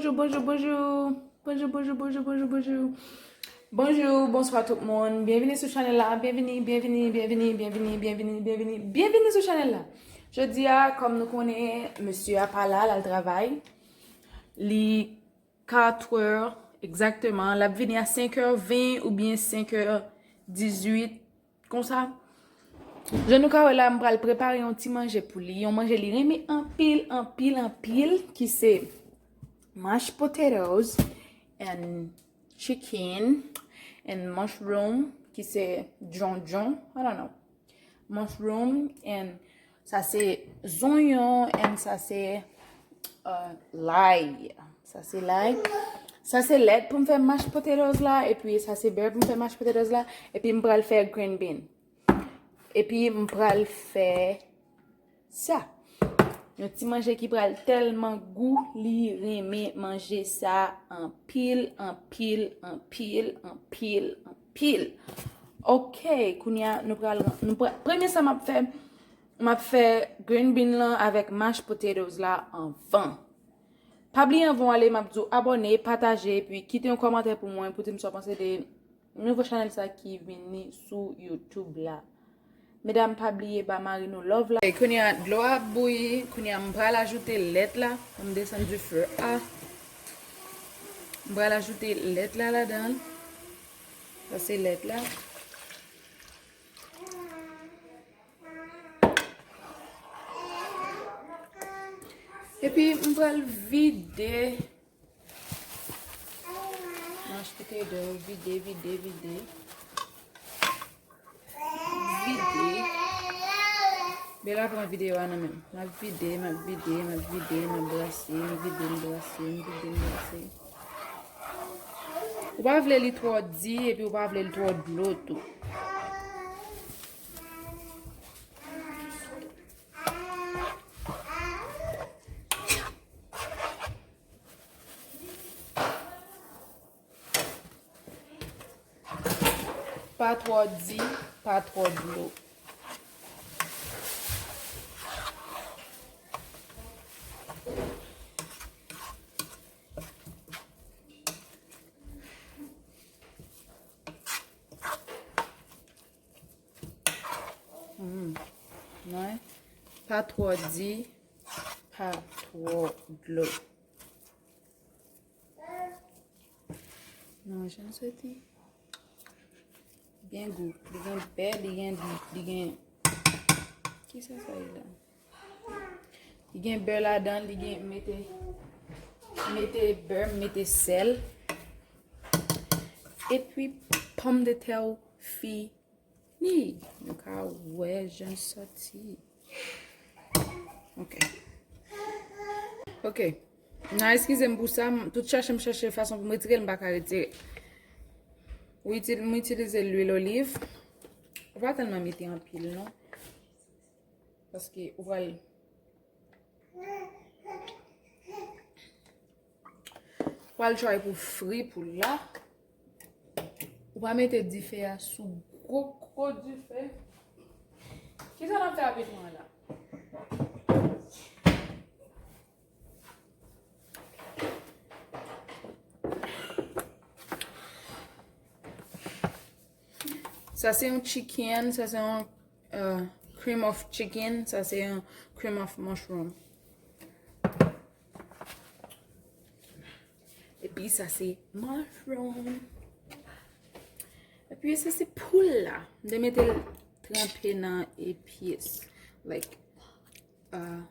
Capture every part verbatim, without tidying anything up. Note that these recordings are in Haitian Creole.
Bonjou, bonjou, bonjou. Bonjou, bonjou, bonjou, bonjou, bonjou. Bonjou, bonswa tout moun. Byenvini sou chanèl la. Byenvini, byenvini, byenvini, byenvini, byenvini, byenvini, byenvini, byenvini sou chanèl la. Jodi a, kòm nou konnen, mesye a pa la, l al travay. Li katrè egzakteman. L ap vini a senkè ven oubyen senkè dizuit, konsa. Jan nou ka wè la, m pral prepare yon ti manje pou li. Yon manje li renmen anpil, anpil, anpil, ki se mashed potatoes and chicken and mushroom, ki se djondjon, I don't know. Mushroom and sa se zonyon and sa se uh, lay. Sa se lay. Sa se lèt pou m fè mashed potatoes la, epi sa se bè pou m fè mashed potatoes la, epi m pral fè green bean. Epi m pral fè sa. Yon ti manje ki pral tèlman gou, li renmen manje sa anpil, anpil, anpil, anpil, anpil. Ok, kounye a nou pral, nou pral, premye sa m ap fè, m ap fè green bean lan avèk mashed potatoes la anvan. Pa bliye anvan w ale, m ap di w abòne, pataje, epi kite yon kòmantè pou mwen pou di m sa w panse de nouvo chanèl sa ki vini sou YouTube la. Medam, pa bliye ba mari nou love la. E kounye a, dlo a ap bouyi, kounye a m pral ajoute lèt la. An m desann dife a. M pral ajoute lèt la ladan l. Sa se lèt la. Epi m pral vide. Mashed potato, vide, vide, vide. Vide. Bella pran videyo a nan men m. M ap vide, m ap vide, m ap vide, m ap brase, m vide, m brase, m vide, m brase. Ou pa vle li twò di, epi ou pa vle li twò dlo tou. Pa twò di, pa twò dlo. Hmm. Mwen, pa twò di, pa twò dlo. Non, jan soti. Li gen gou, li gen bè, li gen, li gen, kisa sa ye la? Li gen bè ladan, li gen mete, mete bè, mete sèl. Epi pòmdetè w fini. Nou ka wè jan soti. Ok. Ok. N a eskize m pou sa, m tout chache m chache fason pou m retire l, m pa ka retire. Ou itil-, m itilize lwil oliv. Ou pa tèlman mete anpil non. Paske ou pral, ou pral try pou fri poul la. Ou pa mete dife a sou gwo gwo dife. Kisa n ap fè avèk mwen la? Sa se yon chicken, sa se yon, euh, cream of chicken, sa se yon cream of mushroom. Epi sa se mushroom. Epi sa se poul la. M te mete l tranpe nan epis. Like, uh,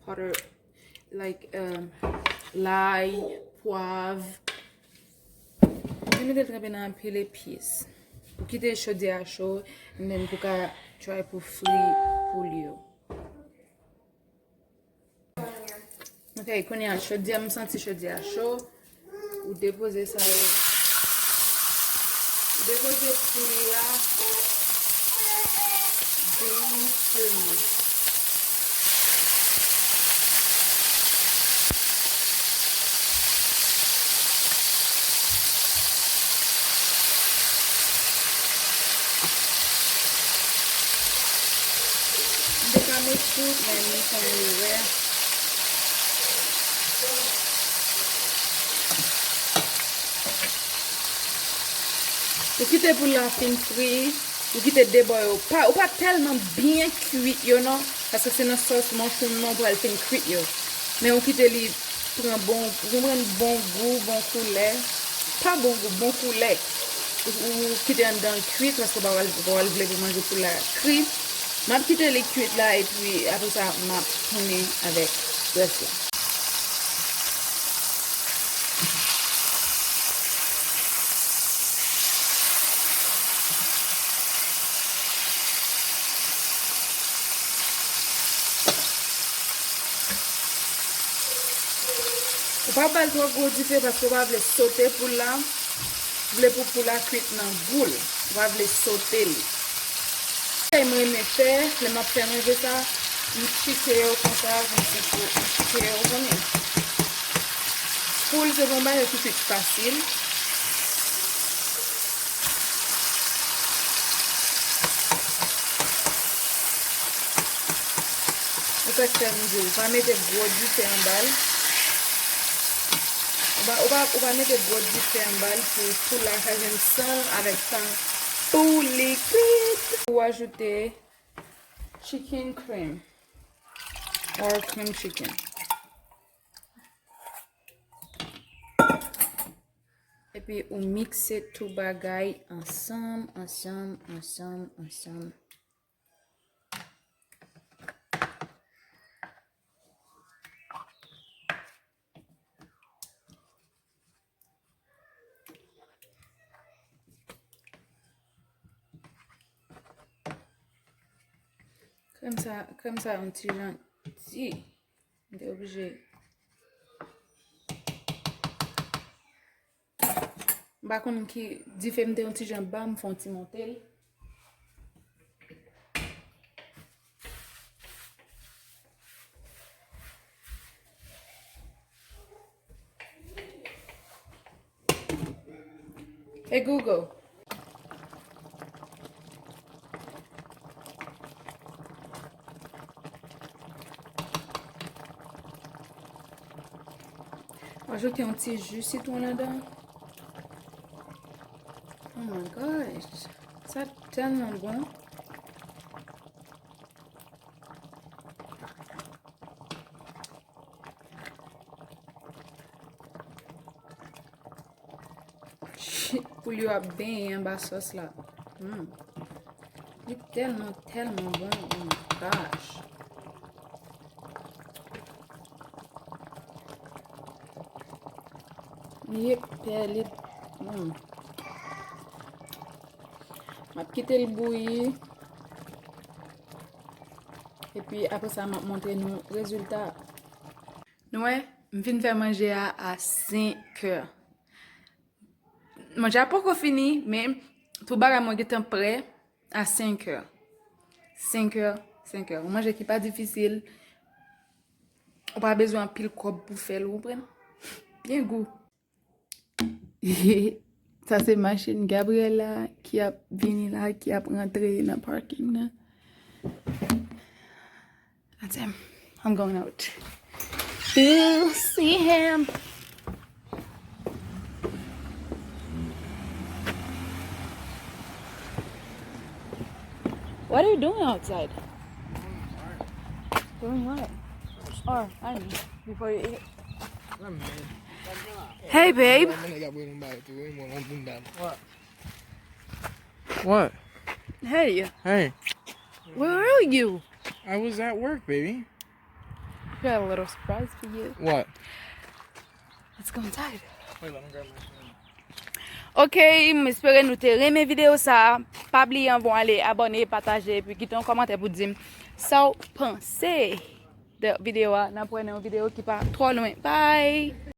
powder, like, um, lay, pwav. Mwen mete l tranpe nan anpil epis. Pou kite chodyè a cho, and then pou ka try pou fri poul yo. Ok, kounye a chodyè, m santi chodyè a cho. Ou depoze sa yo. Ou depoze poul la douseman. M te ka met tout, men m fè yon erè. Ou kite poul la fin fri, ou kite de bò yo. Pa, ou pa tèlman byen kwit yo non, paske se nan sòs mòso nan ou pral fin kwit yo. Men ou kite li pran bon, ou konprann, bon gou, bon koulè. Pa bon gou, bon koulè. Ou, ou kite anndan kwit paske ou pa pral, ou pa pral vle pou manje poul la kri. M ap kite li kwit la epi apre sa m ap tounen avèk rès la. Ou pa ba l twò gwo dife paske ou pa vle sote poul la. Ou vle pou poul la kwit nan gou l. Ou pa vle sote li. Sa m renmen fè, lè m ap fè manje sa, m tchike yo konsa, konsi pou m tchike yo, ou konnen. Poul se yon bagay ki kwit fasil. Se sa k fè m di w, pa mete gwo dife anba l. Ou pa, ou pa, ou pa mete gwo dife anba l pou poul la ka jwenn san l avèk tan pou li kwit. Ou ajoute chicken cream or cream chicken. Epi ou mikse tout bagay ansanm, ansanm, ansanm, ansanm. Krèm sa, krèm sa yon ti jan di. M te oblije. M pa konn ki dife m te yon ti jan ba, m fè yon ti monte l. Hey Google. Ajoute yon ti ji sitwon ladan. Oh my gosh. Sa tèlman bon. Poul yo ap benyen anba sòs la. Hmm. Li tèlman, tèlman bon. Oh my gosh. Li epè, li, hmm. M ap kite l bouyi. Epi apre sa, m ap montre nou rezilta. Nou wè, m fin fè manje a a senk è. Manje a poko fini, men tout bagay mwen gentan prè a senk è. Senk è, senk è. Yon manje ki pa difisil. Ou pa bezwen anpil kòb pou fè l, ou konprann? Byen gou. Sa se machin Gabriela ki ap vini la, ki ap rantre nan parking nan. That's him. I'm going out. You see him. What are you doing outside? Doing what? Oh, I mean, before you eat. Hey, babe. What? Hey. Hey. Where are you? I was at work, baby. Got a little surprise for you. What? Let's go inside. Wait, let me grab my phone. Ok, m espere nou te renmen videyo sa. Pa bliye anvan w ale abòne, pataje, epi kite yon kòmantè pou di m sa w panse de videyo a. N ap wè nan yon videyo ki pa twò lwen. Bye!